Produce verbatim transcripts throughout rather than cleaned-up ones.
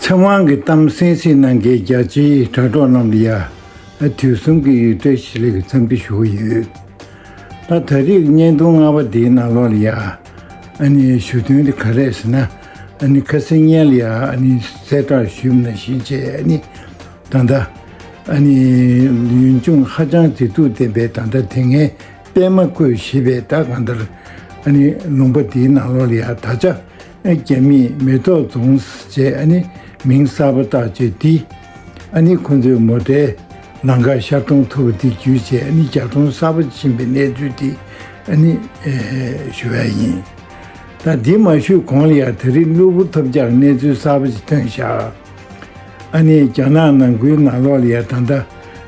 ཚེ་དབང་གི་གཏམ་གསན་གཟིགས་གནང་མཁན་རྒྱ་ཆེའི་དྲ་གྲོགས་རྣམས་ལ་ཡ། དུས་གསུམ་གྱི་ཡུལ་སྲས་བྱེད་ལས་ཀྱི་འཚམས་འདྲི་ཞུ་གི་ཡོད། ད་ད་རེས་བརྙན་ཐུང་ལྔ་པ་འདིའི་ནང་ལོགས་ལ་ཡ། ཨ་ནི་ཞུ་དོན་དེ་ག་རེ་རེད་ཟེར་ན། ཨ་ནི་ཁ་སང་ཉིན་ལ་ཡ་ཨ་ནི་གསལ་བསྒྲགས་ཞུས་པ་ནང་བཞིན་བྱས་ཨ་ནི། ད་ལྟ། ཨ་ནི། ཡུལ་ལྗོངས་ཧ་ཅང་མཛེས་སྡུག་ལྡན་པའི་ད་ལྟ་དེ་སྔའི་པད་མ་བཀོད་ཞེས་པའི་ད་གང་ལྟར། ཨ་ནི་ལུང་པ་འདིའི་ནང་ལོགས་ལ་ཡ་ད་ཆ། རྒྱ་མིས་མེ་ཏོག་རྫོང་ཞེས་ཨ་ནི་མིང་གསར་པ་བཏགས་བྱས་འདི། ཨ་ནི་ཁོ་ཚོའི་མོ་ཊའི་ལམ་ཁ་ཤར་གཏོང་ཐུབ་པ་འདི་བརྒྱུད་བྱས་ཨ་ནི་རྒྱ་གྲོང་གསར་པ་ཕྱིན་པའི་གནས་ཚུལ་འདི་ཨ་ནི་ཞུ་བ་ཡིན། ད་འདི་མ་ཞུས་གོང་ལ་ཡ་ད་རེས་གློ་བུར་ཐབས་ཆག་གནས་ཚུལ་གསར་པ་ཞིག་ཐོན་བཞག་ཨ་ནི་རྒྱ་ནག་ནང་ཁུལ་ནང་ལོགས་ལ་ཡ་ད་ལྟ་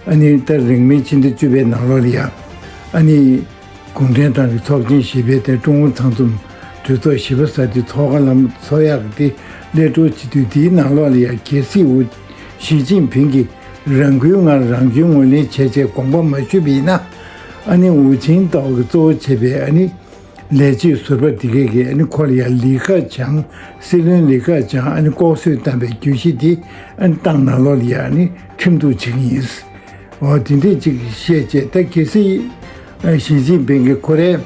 ཨ་ནི་ད་རིང་མིན་ཕྱི་ཟླ་བཅུ་པའི་ནང་ལོགས་ལ་ཡ་ཨ་ནི། གུང་ཁྲན་ཏང་གི་ཚོགས་ཆེན་བཞི་པའི་ཐད་ཀྲུང་ཨུ་ཚང་འཛོམས་གྲོས་ཚོགས་བཞི་པ་ཟེར་དེ་ཚོགས་ཁ་ལམ་འཚོགས་ཡག་གི་དེ་སླད་གྲོས་བྱེད་དུས་དེའི་ནང་ལོགས་ལ་ཡང་གལ་སྲིད་འུ་ཞི་ཅིན་ཕིང་གིས་རང་འགུལ་ངང་རང་སྐྱོན་ངོས་ལེན་བྱས་བྱས་དགོངས་པ་མ་ཞུས་པ་ཡིན་ན། ཨ་ནི་ཝུ་ཆིང་ཏའོ་གིས་གཙོ་བོ་བྱས་པའི་ཨ་ནི་ལས་བྱེད་ཟུར་པ་དེ་གས་ཀྱིས་ཨ་ནི་ཁོ་ལ་ཡང་ལི་ཁེ་ཆང་། སྲིད་བློན་ལི་ཁེ་ཆང་ཨ་ནི་ལྐོག་གསོད་བཏང་པའི་གྱོད་གཞི་དེ་ཨ་ནི་ཏང་ནང་ལོགས་ལ་ཡང་ཨ་ནི་ཁྲིམས་གཏུག་བྱེད་ཀྱི་ཡིན། འོ་དེ་འདྲས་ཅིག་བཤད་བྱས་ད་གལ་སྲིད་ཞི་ཅིན་ཕིང་གིས་ཁོ་རའི་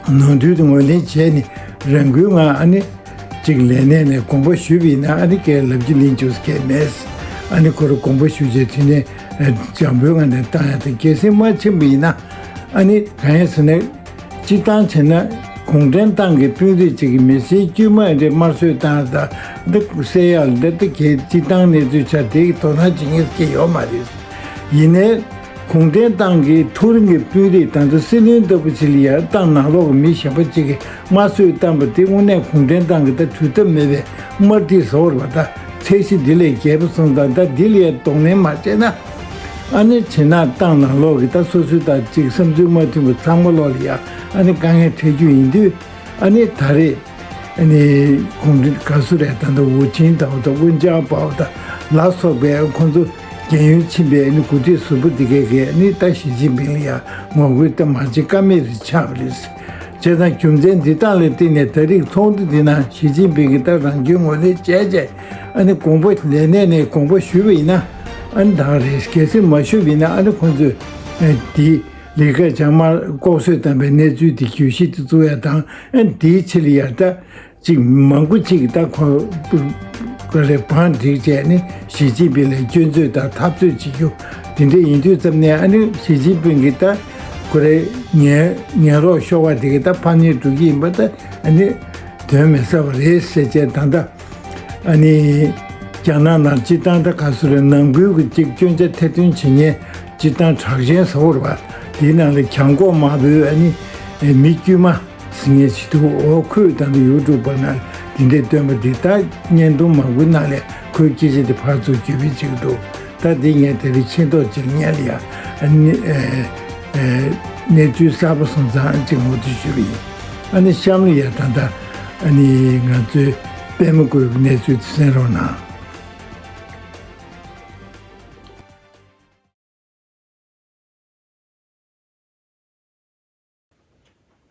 ནོར་འཁྲུལ་དེ་ངོས་ལེན་བྱས་ནས་རང་འགུལ་ངང་ཨ་ནི་ཅིག་ལས་གནས་ནས་དགོངས་པ་ཞུས་པ་ཡིན་ན་ཨ་ནི་ཁོས་ལབ་རྒྱུ་ལན་རྒྱག་ས་གང་ཡང་མེད། ཨ་ནི་ཁོ་ར་དགོངས་པ་ཞུས་བྱས་དེ་ནས་འཇམ་པོའི་ངང་ནས་བཏང་ཡག་དེ་གལ་སྲིད་མ་ཕྱིན་པ་ཡིན་ན་ཨ་ནི་གང་ཡིན་ཟེར་ན། སྤྱིར་བཏང་བྱས་ན་གུང་ཁྲན་ཏང་གི་དཔོན་རིགས་གཅིག་གིས་མི་སེར་དཀྱུས་མ་འདྲ་དམར་གསོད་བཏང་ཡ་དང་འདི་བསད་ཡ་ལ་འདི་གའི་སྤྱིར་བཏང་གནས་ཚུལ་ཆགས་དེ་གི་དོ་སྣང་བྱེད་མཁན་གཅིག་ཡོད་མ་རེད། ཡིན་ནའི་གུང་ཁྲན་ཏང་གི་མཐོ་རིམ་གྱི་དཔོན་རིགས་དང་དུ་སྲིད་བློན་ལྟ་བུ་ཅིག་ལ་ཡང་ཏང་ནང་ལོགས་ཀྱི་མི་གཞན་པ་གཅིག་གིས་དམར་གསོད་བཏང་པ་དེ་དངོས་གནས་གུང་ཁྲན་ཏང་གི་ད་གྲོས་ཐབས་མེད་པའི་དམར་ཐིག་བཟོ་བར་བ་ད། ཚད་གཞི་འདི་ལས་བརྒལ་པ་སོང་ཙང་ད་འདི་ལ་ཡང་གདོང་ལེན་མ་བྱས་ན། ཨ་ནི་བྱས་ན་ཏང་ནང་ལོགས་ཀྱི་ད་སོ་སོའི་ད་ཅིག་བསམ་ཚུལ་མ་མཐུན་པ་ཚང་མ་ལོག་ལ་ཡ་ཨ་ནི་དཀའ་ངལ་འཕྲད་རྒྱུ་ཡིན་དུས་ཨ་ནི་ད་རེས་ཨ་ནི་གུང་ཁྲན་ག་སུ་རེད་ད་ད་ཝུ་ཆིང་དང་ད་ཝུན་ཅང་པའོ་ད་ལ་སོགས་པའི་ཁོང་ཚོ་རྒན་ཡོལ་ཕྱིན་པའི་ཨ་ནི་འགོ་ཁྲིད་ཟུར་པོ་འདི་གས་ཀྱིས་ཨ་ནི་ད་ཞི་ཅིན་ཕིང་ལ་ཡ་ངོ་རྒོལ་ད་མ་བྱེད་ཀ་མེད་རེད་ཆགས་པ་རེད། བྱས་ཙང་རྒྱུ་མཚན་འདི་དག་ལ་བརྟེན་ནས་ད་རེས་ཚོགས་འདུ་འདི་ནང་ཞི་ཅིན་ཕིང་གིས་ད་རང་སྐྱོན་ངོས་ལེན་བྱས་རྗེས་ཨ་ནི་དགོངས་པ་ལས་གནས་ནས་དགོངས་པ་ཞུས་པ་ཡིན་ན་ཨ་ནི་ད་ག་རེད། གལ་སྲིད་མ་ཞུས་པ་ཡིན་ན་ཨ་ནི་ཁོང་ཚོས་ཨ་འདི་ལི་ཁེ་ཆང་དམར་ལྐོག་གསོད་བཏང་པའི་གནས་ཚུལ་འདི་གྱོད་གཞི་དེ་བཙུགས་ཡ་དང་ཨ་ནི་འདིའི་ཕྱི་ལ་ཡ་ད། ཅིག་མང་པོ་ཅིག་ད་ཁོ་ག་རེ་བང་བསྒྲིགས་བྱས་ནས་ཞི་ཅིན་ཕིང་ལ་སྐྱོན་བརྗོད་དང་འཐབ་རྩོད་བྱེད་རྒྱུ་དེ་འདྲ་ཡིན་དུས་ཙམ་ནས་ཨ་ནི་ཞི་ཅིན་ཕིང་གིས་ད་ཁོ་རའི་ངན་ངན་རོགས་ཤོར་བ་དེ་གི་ད་ཕམ་ཉེས་འགྲོ་གི་ཡིན་པ་ད་ཨ་ནི་དོན་མེད་ས་བ་རེད་ཟེར་བྱས་ད་ད་ཨ་ནི་རྒྱ་ནག་ནང་སྤྱིར་བཏང་ད་ག་སུ་རེད་ནང་ཁུལ་གྱི་ཅིག་སྐྱོན་ཆ་ཐེར་འདོན་བྱེད་མཁན་སྤྱིར་བཏང་དྲག་ཞན་ཟེར་བ་རེད་པ་དེའི་ནང་ལ་གྱང་གོག་དམར་པོའི་ཨ་ནི་མི་དཀྱུས་མ། ཟིན་ངེས་ཅིག་འདུག་འོ་ཁོས་ད་ལྟ་ཡུ་ཊུབ་པར་ནང་འདི་འདྲའི་སྟོན་པ་འདི་ད་བརྙན་ཐུང་མང་པོའི་ནང་ལས་ཁོའི་སྐད་ཆ་དེ་ཕར་ཚུར་བརྒྱུད་སྤེལ་བྱེད་ཀྱི་འདུག་ད་འདི་ངས་དེ་རིང་མཁྱེན་རྟོགས་བྱེད་ཉན་ལ་ཡ་ཨ་ནི་ཨེ་ཨེ་གནས་ཚུལ་གསར་པ་སོང་ཙང་ཅིག་ངོ་སྤྲོད་ཞུས་པ་ཡིན། ཨ་ནི་གཤམ་ལ་ཡ་ད་ལྟ་ཨ་ནི་ང་ཚོའི་པད་མ་བཀོད་ཀྱི་གནས་ཚུལ་དེ་གསན་རོགས་གནང་།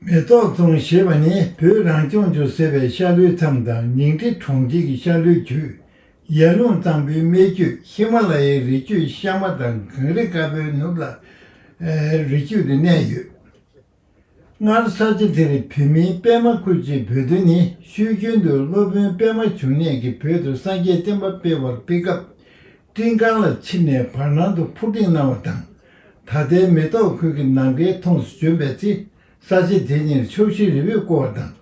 མེ་ཏོག་རྫོང་ཞེས་པ་ནི་བོད་རང་སྐྱོང་ལྗོངས་ཟེར་བའི་ཤར་ལྷོའི་མཚམས་དང་ཉིང་ཁྲི་གྲོང་ཁྱེར་གྱི་ཤར་ལྷོའི་རྒྱུད། ཡར་ཀླུང་གཙང་པོའི་སྨད་རྒྱུད་ཧི་མ་ལ་ཡའི་རི་རྒྱུད་ཤ་མ་དང་གངས་རི་དཀར་པོའི་ནུབ་ལ་རི་རྒྱུད་དུ་གནས་ཡོད། སྔར་ས་ཆ་དེར་བོད་མིང་པད་མ་ཁུལ་ཅེས་འབོད་དོན་ནི་ཤོད་རྒྱུན་དུ་སློབ་དཔོན་པད་མ་འབྱུང་གནས་ཀྱིས་བོད་དུ་སངས་རྒྱས་བསྟན་པ་སྤེལ་བར་ཕེབས་སྐབས། སྤྲིན་དཀར་ལ་ཕྱིན་ནས་བར་སྣང་དུ་འཕུར་ལྡིང་གནང་བ་དང་། ད་ལྟའི་མེ་ཏོག་ཁུལ་གྱི་ནམ་མཁའི་མཐོངས་སུ་བྱོན་པའི་ཚེ། ས་ཆ་དེ་ཉིད་ཕྱོགས་བཞིར་རི་བོས་བསྐོར་བ་དང་།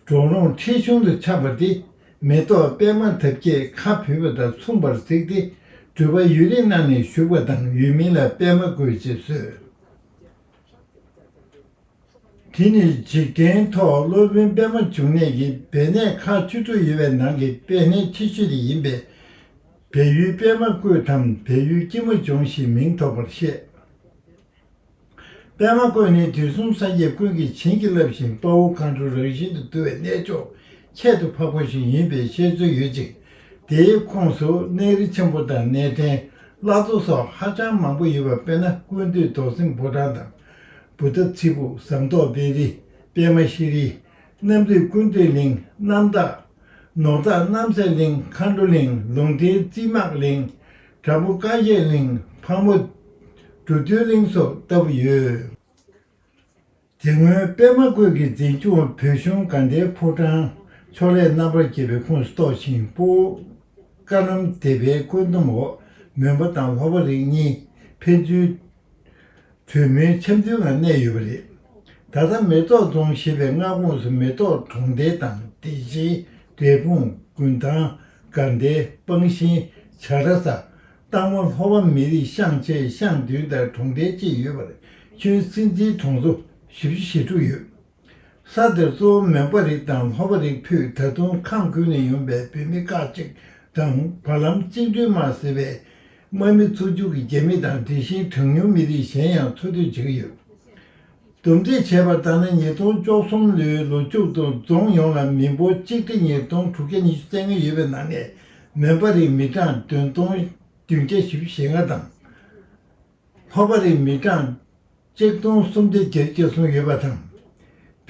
གྲོག་རོང་ཁྲི་གཞུང་དུ་ཆགས་པ་སྟེ། མེ་ཏོག་པད་མ་འདབ་བརྒྱད་ཁ་འབུས་པ་དང་མཚུངས་པར་གཟིགས་ཏེ། སྒྲུབ་པ་ཡུན་རིང་གནང་ནས་བཞུགས་པ་དང་ཡུལ་མིང་ལ་པད་མ་བཀོད་ཅེས་གསོལ། དེ་ནི་འཇིག་རྟེན་ཐོག་སློབ་དཔོན་པད་མ་འབྱུང་གནས་ཀྱི་སྦས་གནས་ཁག་བཅུ་དྲུག་ཡོད་པའི་ནང་གི་སྦས་གནས་ཆེ་ཤོས་དེ་ཡིན་པས། སྦས་ཡུལ་པད་མ་བཀོད་དམ་སྦས་ཡུལ་སྐྱིད་མོ་ལྗོངས་ཞེས་མིང་ཐོགས་པར་བཤད། པད་མ་བཀོད་ནི་དུས་གསུམ་སངས་རྒྱས་ཀུན་གྱིས་བྱིན་གྱིས་བརླབས་ཤིང་དཔའ་བོ་མཁའ་འགྲོ་རང་བཞིན་དུ་འདུ་བའི་གནས་མཆོག་ཁྱད་དུ་འཕགས་པ་ཞིག་ཡིན་པའི་བཤད་སྲོལ་ཡོད་ཅིང་། དེའི་ཁོངས་སུ་གནས་རི་ཆེན་པོ་དང་གནས་བརྟན། བླ་མཚོ་སོགས་ཧ་ཅང་མང་པོ་ཡོད་པ་དཔེར་ན་ཀུན་འདུས་རྡོར་སེམས་ཕོ་བྲང་དང་། བུདྡྷ་ཚིལ་ཕུག་ཟམ་ཏོག་དཔལ་རི། པདྨ་ཤྲཱི། རྣམ་ཐོས་ཀུན་འདུས་གླིང་། གནམ་བདག་ནོར་བདག་རྣམ་སྲས་གླིང་། མཁའ་འགྲོ་གླིང་། ལུང་བསྟན་རྩིས་སྨག་གླིང་། བྲག་ཕུག་ཀ་གཡས་གླིང་། ཕག་མོ་འབྲུ་སྟོད་གླིང་སོགས་བཏབ་ཡོད། དེ་སྔོན་པད་མ་བཀོད་ཀྱི་འཛིན་སྐྱོང་བོད་གཞུང་དགའ་ལྡན་ཕོ་བྲང་ཕྱོགས་ལས་རྣམ་པར་རྒྱལ་བའི་ཁོངས་སུ་གཏོགས་ཤིང་། སྤོ་བོ་བཀའ་གདམས་སྡེ་པའི་བཀོད་འདོམས་འོག་མོན་པ་དང་ལྷོ་པ་རིགས་གཉིས་ཕན་ཚུན་གྲོས་མོལ་འཆམ་མཐུན་ངང་གནས་ཡོད་པ་རེད། ད་ལྟ་མེ་ཏོག་རྫོང་ཞེས་པའི་མངའ་ཁོངས་སུ་མེ་ཏོག་གྲོང་རྡལ་དང་། དེ་བཞིན་འབྲས་སྤུངས། དགུན་ཐང་། དགའ་ལྡན། སྤང་ཤིང་། བྱ་ར་ས། སྟག་མོ། ལྷོ་པ་མི་རིགས་ཤང་བཅས་ཤང་བདུན་དང་གྲོང་རྡལ་བཅས་ཡོད་པར་ཁྱོན་སྲིད་འཛིན་གྲོང་ཚོ་བཞི་བཅུ་ཞེ་དྲུག་ཡོད། ས་དེར་གཙོ་བོ་མོན་པ་རིགས་དང་ལྷོ་པ་རིགས་ཕུད། ད་དུང་ཁམས་ཁུལ་ནས་ཡོང་པའི་བོད་མི་ཁག་ཅིག་དང་། བར་ལམ་གཅིག་སྒྲིལ་དམག་ཟེར་བའི་དམག་མི་ཚོགས་ཆུང་གི་རྒྱ་མི་དང་། དེ་བཞིན་གྲངས་ཉུང་མི་རིགས་གཞན་ཡང་འཚོ་སྡོད་བྱེད་ཀྱི་ཡོད། དོམ་སྒྲིག་བྱས་པ་ལྟར་ན། ཉིས་སྟོང་བཅུ་གསུམ་ལོའི་ལོ་མཇུག་ཏུ་རྫོང་ཡོངས་ལ་མི་འབོར་ཆིག་ཁྲི་ཉིས་སྟོང་དྲུག་བརྒྱ་ཉི་ཤུ་རྩ་ལྔ་ཡོད་པའི་ནང་ནས། མོན་པ་རིགས་མི་གྲངས་བདུན་སྟོང་བདུན་བརྒྱ་བཞི་བཅུ་ཞེ་ལྔ་དང་། ལྷོ་པ་རིགས་མི་གྲངས་གཅིག་སྟོང་སུམ་བརྒྱ་བརྒྱད་ཅུ་གྱ་གསུམ་ཡོད་པ་དང་།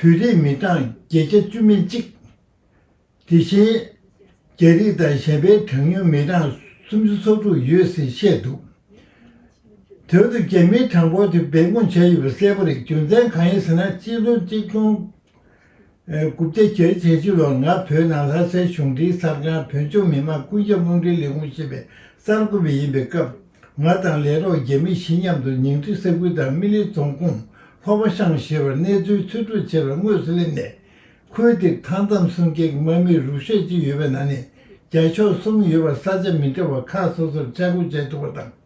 བོད་རིགས་མི་གྲངས་བརྒྱད་བརྒྱ་བཅུ་མེད་གཅིག་དེ་བཞིན་རྒྱ་རིགས་དང་གཞན་པའི་གྲངས་ཉུང་མི་གྲངས་སུམ་ཅུ་སོ་དྲུག་ཡོད་ཟེར་བཤད་འདུག་དོན་དུ་རྒྱ་མིའི་གྲངས་འབོར་དེ་སྦས་སྐུང་བྱས་ཡོད་པ་གསལ་པོ་རེད། རྒྱུ་མཚན་གང་ཡིན་ཟེར་ན། སྤྱི་ལོ་གཅིག་སྟོང་དགུ་བརྒྱ་བརྒྱད་ཅུ་ལོར་ང་བོད་ནང་ལྷ་སའི་གཞུང་འབྲེལ་གསར་ཁང་བོད་ལྗོངས་མི་དམངས་ཀུན་ཁྱབ་རླུང་འཕྲིན་ལས་ཁུངས་ཞེས་པའི་གསར་འགོད་པ་ཡིན་པའི་སྐབས། ང་དང་ལས་རོགས་རྒྱ་མི་བཞི་མཉམ་དུ་ཉིང་ཁྲི་ས་ཁུལ་དང་སྨན་གླིང་རྫོང་ཁོངས་ལྷོ་པ་ཤང་ཞེས་པར་གནས་ཚུལ་འཚོལ་སྒྲུབ་བྱས་པར་དངོས་སུ་སླེབས་ནས། ཁུལ་དེར་མཐའ་མཚམས་སྲུང་མཁན་གྱི་དམག་མི་རུ་ཤོག་ཅིག་ཡོད་པའི་ནང་ནས། རྒྱ་ཤོག་གསུམ་ཡོད་པར་ས་ཆ་མི་འདྲ་བ་ཁག་སོ་སོར་ཆ་བགོས་བྱས་འདུག་པ་དང་།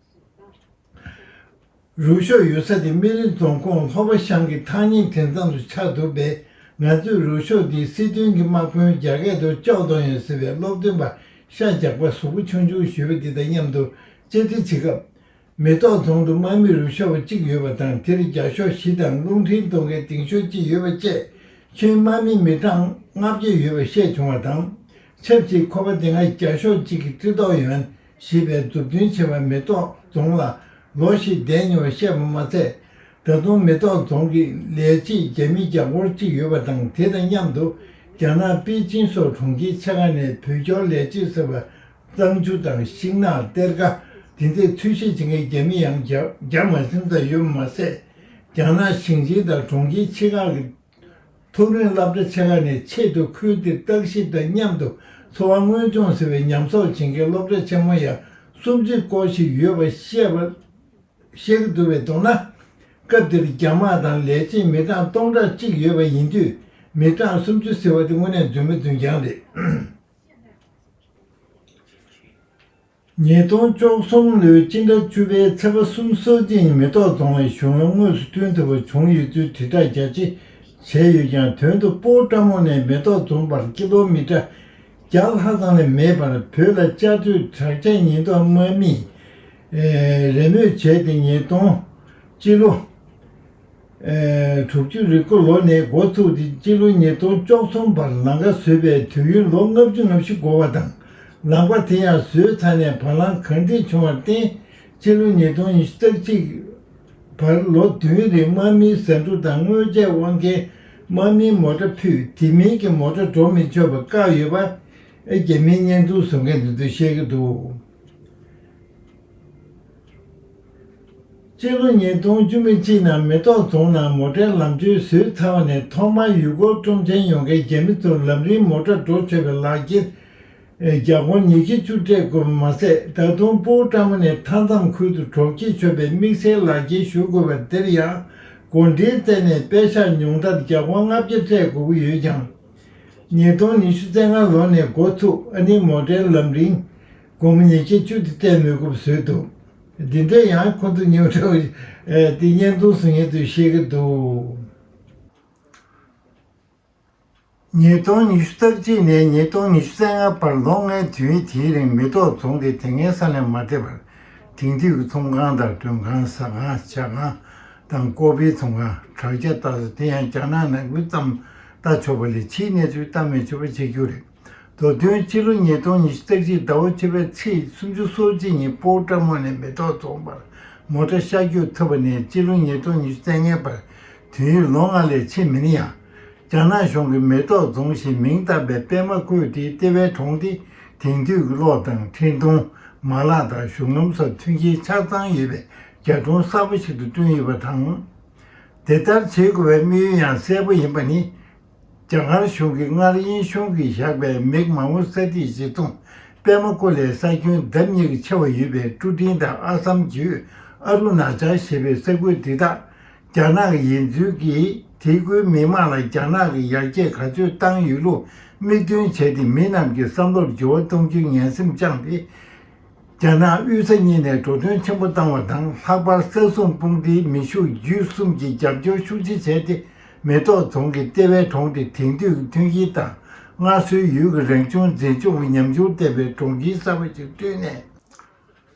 རུ་ཤོག་ཡོད་ས་དེ་སྨན་གླིང་རྫོང་ཁོངས་ལྷོ་པ་ཤང་གི་ཐག་ཉེ་དེང་སང་དུ་ཆགས་འདུག་པས། ང་ཚོས་རུ་ཤོག་འདིའི་སྲིད་དོན་གྱི་དམག་དཔོན་རྒྱ་སྐད་དུ་ཅའོ་ཏོང་ཡོན་ཟེར་བའི་སློབ་སྟོན་པ་ཤ་རྒྱགས་པ་གཟུགས་པོ་ཆུང་ཆུང་ཞུས་པ་འདི་དང་མཉམ་དུ་བཅར་འདྲི་བྱེད་སྐབས། མེ་ཏོག་རྫོང་དུ་དམག་མི་རུ་ཤོག་པ་གཅིག་ཡོད་པ་དང་། དེར་རྒྱ་ཤོག་བཞི་དང་རླུང་འཕྲིན་གཏོང་མཁན་ལྡིང་ཤོག་གཅིག་ཡོད་པ་བཅས་ཁྱོན་དམག་མི་མི་གྲངས་ལྔ་བརྒྱ་ཡོད་པ་བཤད་བྱུང་བ་དང་། ཆབས་ཅིག་ཁོ་པ་དེ་སྔ་རྒྱ་ཤོག་གཅིག་གི་ཀྲི་ཏོག་ཡོན་ཞེས་པས་མཛུབ་སྟོན་བྱས་པ་མེ་ཏོག་རྫོང་ལ་ལོ་ཞིག་བསྡད་མྱོང་བ་བཤད་པ་མ་ཚད། ད་དུང་མེ་ཏོག་རྫོང་གི་ལས་བྱེད་རྒྱ་མི་བརྒྱ་སྐོར་གཅིག་ཡོད་པ་དང་། དེ་དང་མཉམ་དུ་རྒྱ་ནག་པེ་ཅིན་སོགས་གྲོང་ཁྱེར་ཆེ་ཁག་ནས་བོད་སྐྱོར་ལས་བྱེད་ཟེར་བ། གཙང་ཆུ་དང་ཤིང་ནགས། གཏེར་ཁ། དེ་འདྲའི་འཚོལ་ཞིབ་བྱེད་མཁན་རྒྱ་མི་ཡང་བརྒྱ་བརྒྱ་མ་ཟིན་ཙམ་ཡོད་པ་མ་ཟད། རྒྱ་ནག་ཞིང་ཆེན་དང་གྲོང་ཁྱེར་ཆེ་ཁག་གི་མཐོ་རིམ་སློབ་གྲྭ་ཆེ་ཁག་ནས་ཆེད་དུ་ཁུལ་དེར་བརྟག་ཞིབ་དང་མཉམ་དུ་འཚོ་བ་དངོས་སྦྱོང་ཟེར་བའི་ཉམས་གསོག་བྱེད་མཁན་སློབ་གྲྭ་ཆེན་མོ་ཡང་སུམ་ཅུ་སྐོར་ཞིག་ཡོད་པ་བཤད་པ་བཤད་ཀྱི་འདུག་པས། མདོར་ན། སྐབས་དེར་རྒྱ་དམག་དང་ལས་བྱེད་མི་གྲངས་སྟོང་ཕྲག་གཅིག་ཡོད་པ་ཡིན་དུས། མི་གྲངས་སུམ་ཅུ་ཟེར་བ་དེ་དངོས་གནས་རྫུན་མ་རྫུན་རྐྱང་རེད། ཉིས་སྟོང་བཅུ་གསུམ་ལོའི་སྤྱི་ཟླ་བཅུ་པའི་ཚེས་པ་གསུམ་སོ་གཅིག་ཉིན་མེ་ཏོག་རྫོང་ལ་གཞུང་ལམ་དངོས་སུ་བསྐྲུན་ཐུབ་པ་བྱུང་ཡོད་ཚུལ་དྲིལ་བསྒྲགས་རྒྱ་ཆེ་བྱས་ཡོད་ཀྱང་། དོན་དུ་སྤོ་བོ་བཀྲ་མོ་ནས་མེ་ཏོག་རྫོང་བར་ཀི་ལོ་མི་ཊར་བརྒྱ་ལྷག་ཙམ་ལས་མེད་པར། བོད་ལ་བཅའ་སྡོད་དྲག་ཆས་ཉེན་རྟོག་དམག་མིས་རེས་མོས་བྱས་ཏེ། ཉིས་སྟོང་སྤྱི་ལོ་ཨེ། དྲུག་ཅུ་རེ་དགུ་ལོ་ནས་འགོ་ཚུགས་ཏེ། སྤྱི་ལོ་ཉིས་སྟོང་བཅུ་གསུམ་བར་ལམ་ཁ་བཟོས་པའི་དུས་ཡུན་ལོ་ལྔ་བཅུ་ང་བཞི་འགོར་བ་དང་། ལམ་ཁ་དེ་ཡང་བཟོས་ཚར་ནས་བར་ལམ་གང་འགྲིག་བྱུང་བར་བརྟེན། སྤྱི་ལོ་ཉིས་སྟོང་ཉི་ཤུ་རྩ་གཅིག་བར་ལོ་བདུན་རིང་དམག་མིའི་ཟ་འབྲུ་དང་དངོས་ཆས་དབང་མཁན་དམག་མིའི་མོ་ཊ་ཕུད། དེ་མིན་གྱི་མོ་ཊ་འགྲོ་མི་ཆོག་པ་བཀག་ཡོད་པ། རྒྱ་མིའི་བརྙན་ཐུང་བཟོ་མཁན་དེ་ཚོས་བཤད་ཀྱི་འདུག་སྤྱི་ལོ་ཉིས་སྟོང་བཅུ་མེད་གཅིག་ནང་མེ་ཏོག་རྫོང་ནང་མོ་ཊའི་ལམ་བཅོལ་བཟོས་ཚར་བ་ནས། ཐོག་མར་ཡུལ་སྐོར་སྤྲོ་འཆམ་ཡོང་མཁན་རྒྱ་མི་ཚོར་ལམ་རིམ་མོ་ཊ་འགྲོ་ཆོག་པའི་ལག་འཁྱེར་བརྒྱ་སྐོར་ཉིས་བརྒྱ་བཅུ་སྤྲད་དགོས་པ་མ་ཟད། ད་དུང་སྤོ་བོ་བཀྲ་མོ་ནས་མཐའ་མཚམས་ཁུལ་དུ་འགྲོ་སྐྱེལ་ཆོག་པའི་དམིགས་བསལ་ལག་འཁྱེར་ཞུ་དགོས་པ་དེར་ཡང་། གོ་སྒྲིག་བཙལ་ནས་པེ་ཤག་ཉུང་མཐར་བརྒྱ་སྐོར་ལྔ་བརྒྱ་སྤྲད་དགོས་ཀྱི་ཡོད་ཀྱང་། ཉིས་སྟོང་ཉི་ཤུ་རྩ་ལྔ་ལོ་ནས་འགོ་ཚུགས། ཨ་ནི་མོ་ཊའི་ལམ་རིམ་སྒོར་མོ་ཉིས་བརྒྱ་བཅུ་དེ་སྤྲད་མི་དགོས་པ་བཟོས་འདུག་འདི་འདྲ་ཡང་ཁོ་ཚོ་ཉོ་འདྲ་བོ་དེ་བརྙན་ཐུང་བཟོ་མཁན་ཚོས་བཤད་ཀྱི་འདུག་ཉིས་སྟོང་ཉི་ཤུ་རྩ་གཅིག་ནས་ཉིས་སྟོང་ཉི་ཤུ་རྩ་ལྔ་བར་ལོ་ལྔའི་དུས་ཡུན་དེའི་རིང་མེ་ཏོག་རྫོང་དེ་དེ་སྔའི་ས་ནས་མ་འདས་པར། དེང་དུས་ཀྱི་ཚོང་ཁང་དང་མགྲོན་ཁང་། ཟ་ཁང་། ཇ་ཁང་དང་ཀོ་ཕིའི་ཚོང་ཁང་། དྲ་རྒྱ་ལྟ་ས། དེ་ཡང་རྒྱ་ནག་ནང་ཁུལ་ཙམ་ལྟ་ཆོག་པ་ལས་ཕྱིའི་གནས་ཚུལ་ལྟ་མི་ཆོག་པ་བྱེད་རྒྱུ་རེད། མདོ་དོན། སྤྱི་ལོ་ཉིས་སྟོང་ཉི་ཤུ་རྩ་གཅིག་ཟླ་བ་བཅུ་པའི་ཚེས་སུམ་ཅུ་སོ་གཅིག་ཉིན་སྤོ་བོ་བཀྲ་མོ་ནས་མེ་ཏོག་རྫོང་བར་མོ་ཊ་ཤར་བསྐྱོད་ཐུབ་པ་ནས། སྤྱི་ལོ་ཉིས་སྟོང་ཉི་ཤུ་རྩ་ལྔའི་བར་དུས་ཡུན་ལོ་ལྔ་ལས་ཕྱིན་མིན་ཡང་། རྒྱ་ནག་གཞུང་གིས་མེ་ཏོག་རྫོང་ཞེས་མིང་བཏགས་པའི་པད་མ་ཀོས་དེའི་ལྟེ་བའི་གྲོང་སྟེ། དེང་དུས་ཀྱི་གློག་དང་འཕྲིན་གཏོང་། མ་ལག་དང་གཞུང་ལམ་སོགས་མཐུན་རྐྱེན་ཆ་ཚང་ཡོད་པའི་རྒྱ་གྲོང་གསར་པ་ཞིག་ཏུ་བསྐྲུན་ཡོད་པ་དང་། དེ་ལྟར་བྱེད་དགོས་པའི་དམིགས་ཡུལ་ཡང་གསལ་པོ་ཡིན་པ་ནི། རྒྱ་གར་གཞུང་གིས་སྔར་དབྱིན་གཞུང་གིས་བཞག་པའི་མེག་མའོ་ས་ཏི་གཞི་བཟུང་པད་མ་ཀོ་ལའི་ས་ཁྱོན་ལྡབ་གཉིས་ཀྱིས་ཆེ་བ་ཡོད་པའི་ཀྲུ་ཀྲིང་དང་ཨ་སམ་བརྒྱུད་ཨ་རུ་ན་ཅལ་ཞེས་པའི་ས་ཁུལ་འདི་དག་རྒྱ་ནག་གི་ཡིན་ཚུལ་གྱིས། དེ་ཁུལ་མི་མང་ལ་རྒྱ་ནག་གིས་ཡར་རྒྱས་ག་ཚོད་བཏང་ཡོད་ལུགས་དམིགས་འདོན་བྱས་ཏེ། མི་རྣམས་ཀྱི་བསམ་བློར་འགྱུར་བ་གཏོང་རྒྱུའི་ངན་སེམས་བཅངས་ཏེ། རྒྱ་ནག་དབུས་ས་གཉིས་ནས་འགྲོ་གྲོན་ཆེན་པོ་བཏང་བ་དང་། ལྷག་པར་ས་སྲུང་དཔུང་སྡེའི་མི་ཤུགས་བརྒྱུད་གསུམ་གྱིས་རྒྱབ་སྐྱོར་ཤུགས་ཆེ་བྱས་ཏེ། མེ་ཏོག་རྫོང་གི་ལྟེ་བའི་གྲོང་དེ་དེང་དུས་ཀྱི་མཐུན་རྐྱེན་དང་། སྔར་སྲོལ་ཡུལ་གྱི་རང་བྱུང་མཛེས་ལྗོངས་ཀྱི་ཉམས་འགྱུར་ལྡན་པའི་གྲོང་ཁྱེར་གསར་པ་ཞིག་བསྐྲུན་ནས།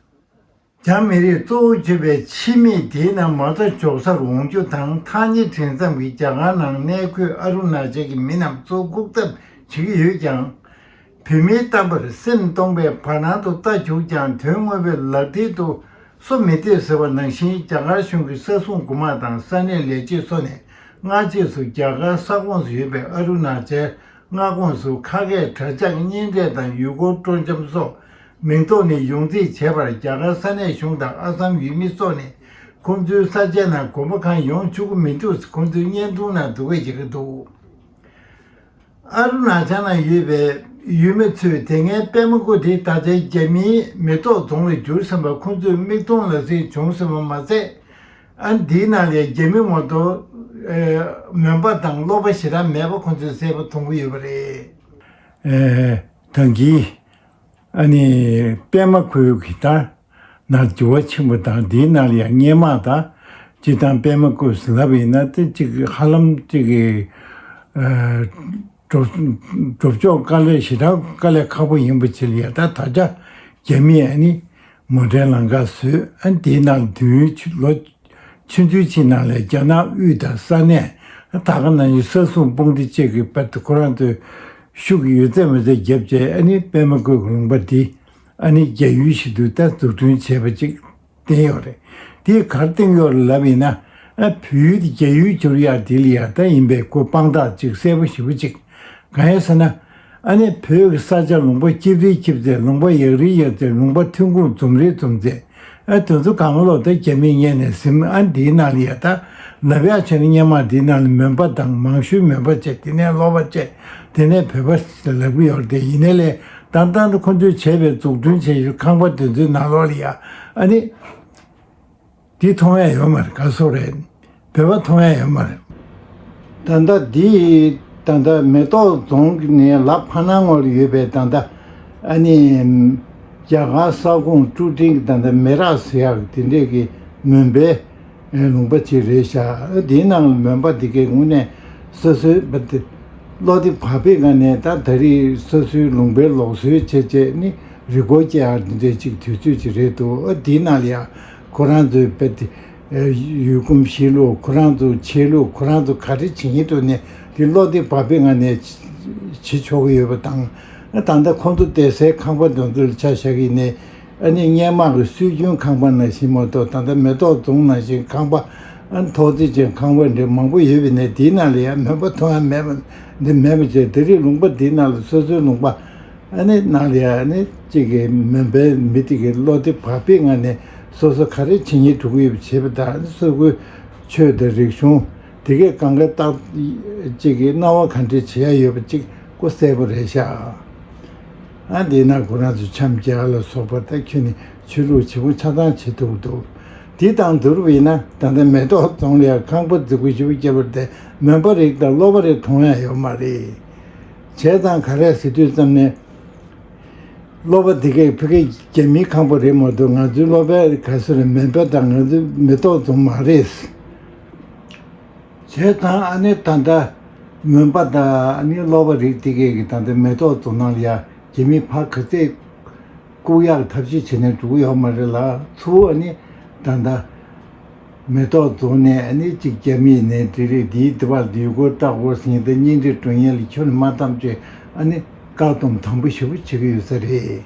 རྒྱ་མི་རིགས་གཙོ་བོ་གྱུར་པའི་ཕྱི་མི་དེའི་ནང་མ་རྩ་འཇོག་སར་འོང་རྒྱུ་དང་། ཐག་ཉེ་དེང་མཚམས་ཀྱི་རྒྱ་གར་ནང་གནས་འཁོད་ཨ་རུ་ན་ཅལ་གྱི་མི་རྣམས་གཙོ་བོ་བཀུག་ཐབས་བྱེད་ཀྱི་ཡོད་ཀྱང་། བོད་མིའི་གཏམ་པར་སེམས་སྟོང་པས་བར་སྣང་དུ་རྟ་རྒྱུག་ཀྱང་། དོན་དངོས་པོའི་ལག་མཐིལ་དུ་སོ་མི་གཏད་ཟེར་བ་ནང་བཞིན། རྒྱ་གར་གཞུང་གི་ས་སྲུང་གོང་མ་དང་ས་གནས་ལས་བྱེད་སོགས་ནས་སྔ་རྗེས་སུ་རྒྱ་གར་ས་ཁོངས་སུ་ཡོད་པའི་ཨ་རུ་ན་ཅལ་མངའ་ཁོངས་སུ་ཁ་སྐད་གྲྭ་ཆགས་གཉེན་འཕྲད་དང་ཡུལ་སྐོར་སྤྲོ་འཆམ་སོགས་མིང་ཐོག་ནས་ཡོངས་རྫོགས་བྱས་པར། རྒྱ་གར་ས་གནས་གཞུང་དང་ཨ་སམ་ཡུལ་མི་སོགས་ནས་ཁོང་ཚོའི་ས་ཆའི་ནང་དགོན་པ་ཁང་ཡོང་བཅུག་གི་མི་འདུག་ཁོང་ཚོའི་བརྙན་ཐུང་ནང་འདུག་སྐད་བྱེད་ཀྱི་འདུག་ཨ་རུ་ན་ཅལ་ནང་ཡོད་པའི་ཡུལ་མི་ཚོས་དེ་སྔའི་པད་མ་ཀོ་དེ་ད་ལྟའི་རྒྱ་མིའི་མེ་ཏོག་རྫོང་ལ་བསྒྱུར་ཟིན་པ་ཁོང་ཚོས་མིག་མཐོང་ལག་ཟིན་བྱུང་ཟིན་པ་མ་ཟད། ཨ། འདིའི་ནང་ལ་རྒྱ་མི་མ་གཏོགས། ཨེ། མོན་པ་དང་ཀློག་པ་ཞེ་དྲག་མེད་པ་ཁོང་ཚོས་གསལ་པོ་མཐོང་གི་ཡོད་པ་རེད། ཨེ། ད་གིན་ཨ་ནི་པད་མ་ཁོའི་གི་ད་ནང་འགྱུར་བ་ཕྱིན་པ་དང་། འདིའི་ནང་ལ་ཡང་སྔས་མ་དང་། སྤྱིར་བཏང་པད་མ་ཀོས་ལབ་ཡིན་ན་དེ་གཅིག་ཧ་ལམ་གཅིག་གི། ཨ། གྲུབ་གྲུབ་ཕྱོགས་དཀའ་ལས་ཞེ་དྲག་དཀའ་ལས་ཁག་པོ་ཡིན་པ་ཅིག་ལ་ཡ། ད་ད་ཆ་རྒྱ་མིས་ཨ་ནི་མོ་ཊའི་ལམ་ཁ་བཟོས། ཨ། དེའི་ནང་དུས་ཡུན་ཆུ་ལོ་ཆུང་ཆུང་ཅིག་ནང་ལ་རྒྱ་ནག་དབུས་དང་ས་གནས། ད་ག་ནང་བཞིན་ས་སྲུང་དཔུང་སྡེ་བཅས་ཀྱིས་བར་དུ་ཁོ་རང་ཚོའི་ཤུགས་ཡོད་ཚད་མེད་ཚད་བརྒྱབ་བྱས། ཨ་ནི་པད་མ་ཀོས་ཀྱི་ལུང་པ་འདི་ཨ་ནི་རྒྱ་ཡུལ་ཞིག་ཏུ་ད་འཛུགས་སྐྲུན་བྱས་པ་ཅིག་བསྟན་ཡོད་རེད། དེས་ག་རེ་བསྟན་ཡོད་རེད་ལབ་ཡིན་ན། ཨ། བོད་ཡུལ་དེ་རྒྱ་ཡུལ་གྱུར་ཡག་དེ་ལ་ཡ་ད་ཡིན་པའི་ཁོ་དཔང་རྟགས་ཅིག་གསལ་པོ་ཞེ་པོ་ཅིག་གང་ཡིན་ཟེར་ན། ཨ་ནི་བོད་ཀྱི་ས་ཆ་ལུང་པ་སྐྱིབས་རེ་སྐྱིབས་ཚད། ལུང་པ་ཡག་རེ་ཡག་ཚད། ལུང་པ་ཐོན་ཁུངས་འཛོམས་རེ་འཛོམས་ཚད། ཨ། དེ་ཚོ་གང་ལོག་ད་རྒྱ་མིས་ངོས་ནས་ཟིན། ཨ། འདིའི་ནང་ལ་ཡ་ད་ལབ་ཡག་བྱས་ན་སྔས་མ་འདིའི་ནང་ལ་མོན་པ་དང་མང་ཤོས་མོན་པ་བྱས། དེ་ནས་ཀློག་པ་བྱས། དེ་ནས་བོད་པ་ལབ་ཀྱི་ཡོད་རེད། དེ་ཡིན་ནའི་ལས་ད་ལྟ་ཁོ་ཚོས་བྱས་པའི་འཛུགས་སྐྲུན་བྱས་ཡོད་ཁང་པ་དེ་ཚོའི་ནང་ལོགས་ལ་ཡ་ཨ་ནི། འདི་མཐོང་ཡ་ཡོད་མ་རེད། ག་སོ་རེད། བོད་པ་མཐོང་ཡ་ཡོད་མ་རེད། ད་ལྟ་འདི་ད་ལྟ་མེ་ཏོག་རྫོང་གི་ནས་ལབ་ཕ་ནང་ངོར་ཡོད་པའི་ད་ལྟ་ཨ་ནི་རྒྱ་གར་ས་ཁོངས་ཀྲུ་ཀྲིང་གི་ད་ལྟ་མེ་རག་ཟེར་ཡག་དེ་འདྲས་ཀྱི་མོན་པའི་ལུང་པ་ཅིག་རེད་ཤག་དེའི་ནང་ལ་མོན་པ་དེ་གའི་ངོས་ནས་སོ་སོའི་བ་དེ། བློ་བདེ་བག་ཕེབས་ངང་ནས་ད་ད་རེས་སོ་སོའི་ལུང་པའི་ལུགས་སྲོལ་བྱས་བྱས་ནི་རི་སྐོར་སྐྱེལ་ཡག་འདི་འདྲའི་ཅིག་དུས་ཚོད་ཅིག་རེད་འདུག་ཨ། འདིའི་ནང་ལ་ཡང་ཁོ་རང་ཚོའི་དཔེ་དེ་ཡུལ་གོམས་གཤིས་ལུགས། ཁོ་རང་ཚོ་ཆས་ལུགས། ཁོ་རང་ཚོ་ག་རེ་བྱེད་ཀྱི་འདུག་ནས་དེ་བློ་བདེ་བག་ཕེབས་ངང་ནས་བྱེད་ཆོག་གི་ཡོད་པ་དང་། ཨ། ད་ལྟ་ཁོང་ཚོ་བསྡད་སའི་ཁང་པ་འདི་ཚོ་ལ་ཆ་བཞག་གི་ཡིན་ནའི། ཨ་ནི་སྔས་མ་གི་སྲོལ་རྒྱུན་ཁང་པ་ནང་བཞིན་མ་གཏོགས། ད་ལྟ་མེ་ཏོག་རྫོང་ནང་བཞིན་ཁང་པ། ཨ་ནི་ཐོག་བརྩེགས་ཅན་ཁང་པ་འདྲ་མང་པོ་ཡོད་པ་ཡིན་ནའི། དེའི་ནང་ལ་ཡང་མོན་པ་མཐོང་ཡ་མེད་པ་འདི་མེད་པ་བྱས། དེ་རིང་ལུང་པ་འདིའི་ནང་ལ་སོ་སོའི་ལུང་པ་ཨ་ནི་ནང་ལ་ཡང་ཨ་ནི་གཅིག་གི་མོན་པའི་མི་དེ་གིས་བློ་བདེ་བག་ཕེབས་ངང་ནས་སོ་སོ་ག་རེ་བྱེད་སྙིང་འདོད་ཀྱི་ཡོད་པ་བྱེད་པ་དང་། ཨ་ནི་སོ་སོའི་ཆོས་དང་རིག་གཞུང་དེ་གས་གང་ག་ཏག་ཅིག་གི་སྣང་བ་ག་འདྲ་བྱེད་ཡ་ཡོད་པ་ཅིག་ཁོ་གསལ་པོ་རེད་ཤག་ཨ། འདི་ན་ཁོ་རང་ཚོ་འཆམ་རྒྱག་ལ་སོགས་པ། ད་ཁྱོད་ནི་ཆོས་ལུགས་བྱེད་པོ་ཆ་ཚང་བྱེད་ཐུབ་འདུག་འདི་དང་བསྡུར་བ་ཡིན་ན། ད་ལྟ་མེ་ཏོག་རྫོང་ལ་ཡང་ཁང་པ་རྫིག་པོ་ཞེ་པོ་བརྒྱབ་པ་རེད་དེ། མོན་པ་རིགས་དང་ཀློག་པ་རིགས་མཐོང་ཡ་ཡོད་མ་རེད། བྱས་ཙང་ག་རེ་ཟེར་དུས་ཙམ་ནས། ཀློག་པ་འདི་གས་ཕ་གིའི་རྒྱ་མིའི་ཁང་པ་རེད་མ་གཏོགས། ང་ཚོའི་ཀློག་པའི་ག་ས་རེད། མོན་པ་དང་ང་ཚོའི་མེ་ཏོག་རྫོང་མ་རེད། བྱས་ཙང་ཨ་ནི་ད་ལྟ་མོན་པ་དང་ཨ་ནི་ཀློག་པ་རིགས་དེ་གས་ཀྱི་ད་ལྟ་མེ་ཏོག་རྫོང་ནང་ལ་ཡ་རྒྱ་མིས་ཕར་ག་ཚད་བཀུག་ཡག་ཐབས་ཤེས་བྱས་ནས་འགྲོ་གི་ཡོད་མ་རེད་ལ། ཚུར་ཨ་ནི་ད་ལྟ་མེ་ཏོག་རྫོང་ནས་ཨ་ནི་གཅིག་རྒྱ་མིས་ནས་དེ་རིགས་འདིའི་དུ་བར་དུ་ཡུལ་སྐོར་ལྟ་སྐོར་ཟིན་དང་གཉེན་སྒྲིག་འགྲོ་མཁན་ལ་ཁྱོན་ནས་མ་བཏང་བྱས། ཨ་ནི་བཀག་སྡོམ་དམ་པོ་ཞེ་པོ་བྱེད་ཀྱི་ཡོད་ས་རེད།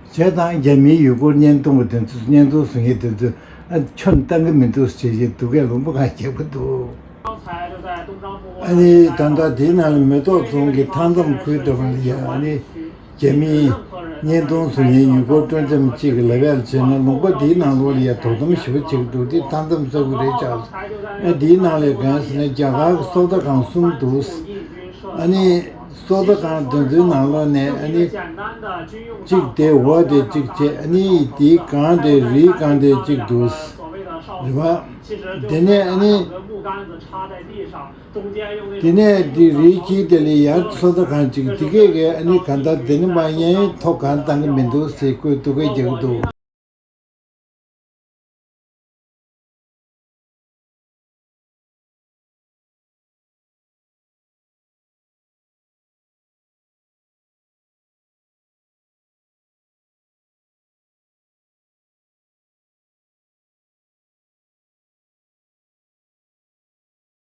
བྱས་ཙང་རྒྱ་མིའི་ཡུལ་སྐོར་བརྙན་ཐུང་པ་དེ་ཚོས་བརྙན་ཐུང་བཟོ་མཁན་དེ་ཚོས་ཨ་ཁྱོན་བཏང་གི་མི་འདུག་ཅེས་ཀྱི་སྡུག་སྐད་ལུང་པ་གང་རྒྱག་གི་འདུག་ཨ་ནི་ད་ལྟ་དེའི་ནང་ལ་མེ་ཏོག་རྫོང་གི་ཐང་འཛོམས་ཁུལ་འདྲ་བ་ལ་ཡ་ཨ་ནི་རྒྱ་མིའི་བརྙན་ཐུང་བཟོ་མཁན་ཡུལ་སྐོར་སྤྲོ་འཆམ་གཅིག་གིས་ལབ་ཡག་བྱས་ན། ལུང་པ་འདིའི་ནང་ལོགས་ལ་ཡ་དོ་དམ་ཞེ་པོ་བྱེད་ཀྱི་འདུག་དེ་མཐའ་མཚམས་ས་ཁུལ་རེད་ཤག་ཨ་འདིའི་ནང་ལ་གང་ཟེར་ན་རྒྱ་གར་གྱི་སོ་ལྟ་ཁང་གསུམ་འདུག་ཨ་ནི་སོ་ལྟ་ཁང་དེ་ཚོའི་ནང་ལོགས་ནས་ཨ་ནི་གཅིག་དེ་འོག་དེ་གཅིག་བྱས། ཨ་ནི་དེའི་སྒང་དེ་རིའི་སྒང་དེ་གཅིག་འདུག་རེད་པ། དེ་ནས་ཨ་ནི། དེ་ནས་འདི་རིའི་དཀྱིལ་དེ་ལ་ཡར་སོ་ལྟ་ཁང་གཅིག་དེ་གས་ཀྱིས་ཨ་ནི་གང་ལྟར་དེ་ནི་མ་གཡས་གཡོན་ཐོག་གང་བཏང་གི་མི་འདུག་ཟེར་ཁོས་སྡུག་སྐད་རྒྱག་གི་འདུག